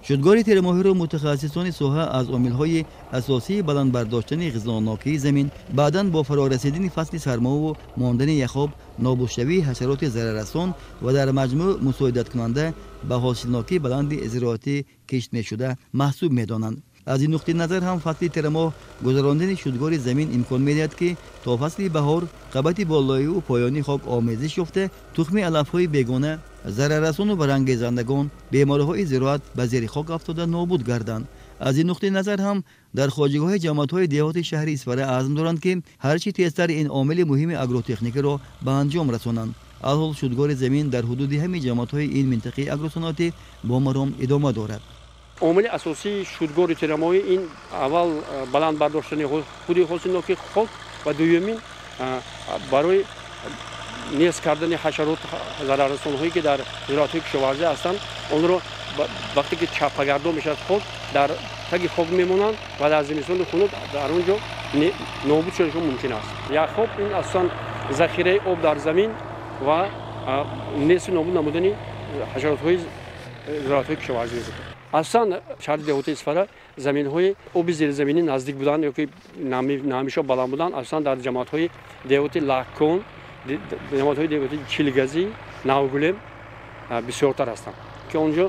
Шудгори тирамоҳиро мутахассисони соҳа аз омилҳои асосии баланд бардоштани ғизонокии замин, баъдан бо фарорасидани фасли сармову мондани яхоб, нобудшавии ҳашароти зараррасон ва дар маҷмӯъ мусоидаткунанда ба ҳосилнокии баланди зироатӣ кишт мешуда маҳсуб медонанд. Аз ин нуқтаи назар ҳам фасли тирамоҳ гузарондани шудгори замин имкон медиҳад, ки то фасли баҳор қабати болоиву поёни хок омезиш ёфта, тухми алафҳои бегона, зараррасону барангезандагон, бемориҳои зироат ба зери хок афтода нобуд гарданд. Аз ин нуқтаи назар ҳам дар хоҷигоҳи ҷамоатҳои деҳоти шаҳри Исфара азм доранд, ки ҳарчи тезтар ин омили муҳими агротехникиро ба анҷом расонанд. Алҳол шудгори замин дар ҳудуди ҳамин ҷамоатҳои ин минтақаи агросаноатӣ бо маром идома дорад. Омили асосии шудгори тирамоҳӣ ин аввал баланд бардоштани худи ҳосилнокии хок ва дуюмин барои нест кардани ҳашарот зараррасонҳое, ки дар зироатҳои кишоварзӣ ҳастанд. Онро вақте ки чаппагардон мешавад, хок дар таги хок мемонанд ва дар зимистони хунук дар он ҷо нобуд шуданашон мумкин аст. Яхоб ин асосан захираи об дар замин ва несту нобуд намудани ҳашаротҳои зироатҳои кишоварзӣ. Асосан шаҳри деҳоти Исфара заминҳои оби зеризаминӣ наздик будан ё ки намишо баланд будан, асосан дар ҷамоатҳои деҳоти Лаккон, ҷамоатҳои деҳоти Чилгазӣ, Навгулем бисёртар ҳастанд, ки он ҷо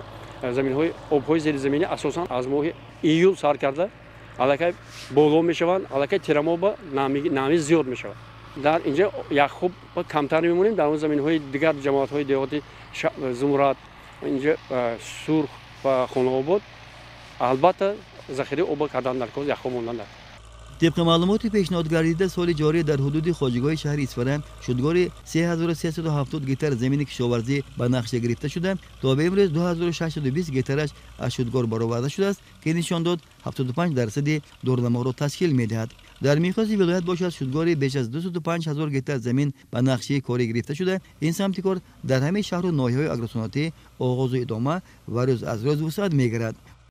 заминҳои обҳои зеризаминӣ асосан аз моҳи июл сар карда аллакай боло мешаванд, аллакай тирамоҳ ба намӣ зиёд мешавад. Дар инҷа яххоб камтар мемонем. Дар он заминҳои дигар ҷамоатҳои деҳоти Зумрад, инҷа Сурх ва Хонаобод, албатта, захираи об кардан дар кор, яххоб мондан дар. Тибқи маълумоти пешниҳодгардида, соли ҷорӣ дар ҳудуди хоҷигоҳи шаҳри Исфара шудгори 3370 гектар замини кишоварзӣ ба нақша гирифта шуда, то ба имрӯз 2620 гектараш аз шудгор бароварда шудааст, ки нишон дод 75% дурнаморо ташкил медиҳад. Дар миқёси вилоят бошад, шудгори беш аз 205 ҳазор гектар замин ба нақшаи корӣ гирифта шуда, ин самти кор дар ҳамаи шаҳру ноҳияҳои агросаноатӣ оғозу идома ва рӯз аз рӯз вусъат мегирад.